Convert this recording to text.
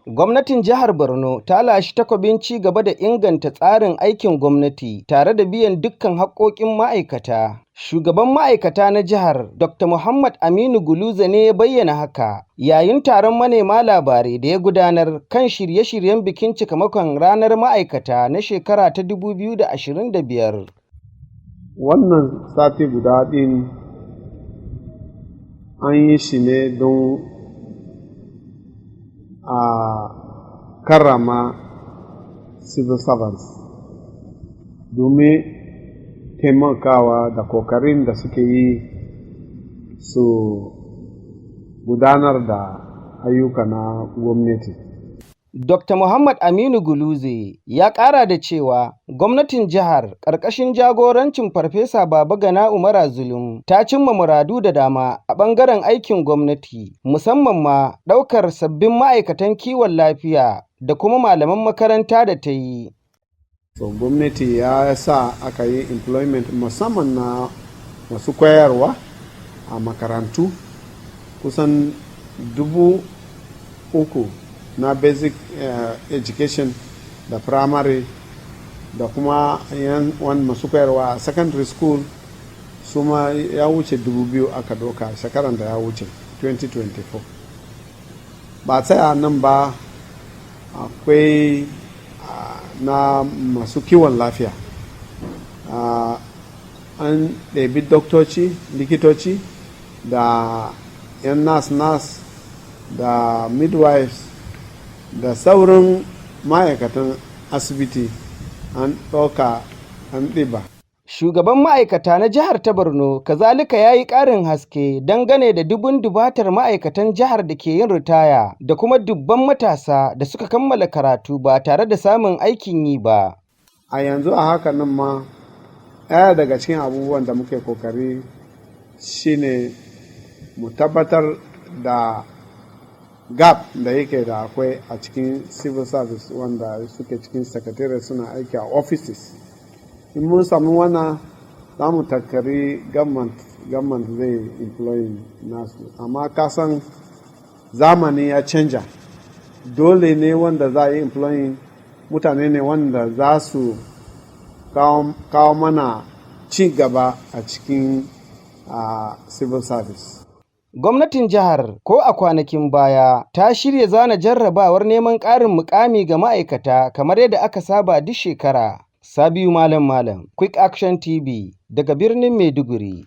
Gwamnatin jihar Borno ta lashi takobin ci gaba da inganta tsarin aikin gwamnati tare da biyan dukkan haƙƙoƙin ma'aikata. Shugaban ma'aikata na jihar, Dr. Muhammad Aminu Guluze, ne ya bayyana haka yayin taron manema labarai da ya gudanar kan shirye-shiryen bikin cikamakon ranar ma'aikata na shekara ta 2025. Wannan sati guda ɗin an yi shi ne don a karrama civil servants domin taimakawa da kokarin da suke yi su gudanar da ayyuka na gwamnati. Dr. Muhammad Aminu Guluze ya ƙara da cewa gwamnatin jihar ƙarƙashin jagorancin Farfesa Babagana Umara Zulum ta cimma muradu da dama a ɓangaren aikin gwamnati, musamman ma ɗaukar sabbin ma'aikatan kiwon lafiya da kuma malaman makaranta da ta yi. So gwamnati ya sa aka yi employment musamman na masu koyarwa a makarantu kusan 3,000 na basic education da primary, da kuma yan masu koyarwa a secondary school, su ma ya wuce 2,000 aka doka shekaran da ya wuce, 2024. Ba tsaya nan ba, akwai na masu kiwon lafiya, an ɗebi doktoci, likitoci, da 'yan nurse da midwives da sauran ma'aikatan asibiti, an ɗauka, an ɗiba. Shugaban ma'aikata na jihar ta Borno kazalika ya yi ƙarin haske dangane da dubun dubatar ma'aikatan jihar da ke yin ritaya da kuma dubban matasa da suka kammala karatu ba tare da samun aikin yi ba. A yanzu a haka nan ma, ɗaya daga cikin abubuwan da muke kokari shine mu tabbatar da gap da yake da akwai a cikin civil service, wanda suke cikin secretariat suna aiki a offices. In mun samu wannan, za mu takari government zai employing nasu. Amma kasan zamani ya canja, dole ne wanda za a yi employing mutane ne wanda za su kawo mana ci gaba a cikin civil service. Gwamnatin jihar ko a kwanakin baya ta shirya zana jarrabawar neman ƙarin mukami ga ma'aikata kamar yadda aka saba duk shekara. Sabiu Malam Malam, Quick Action TV, daga birnin Maiduguri.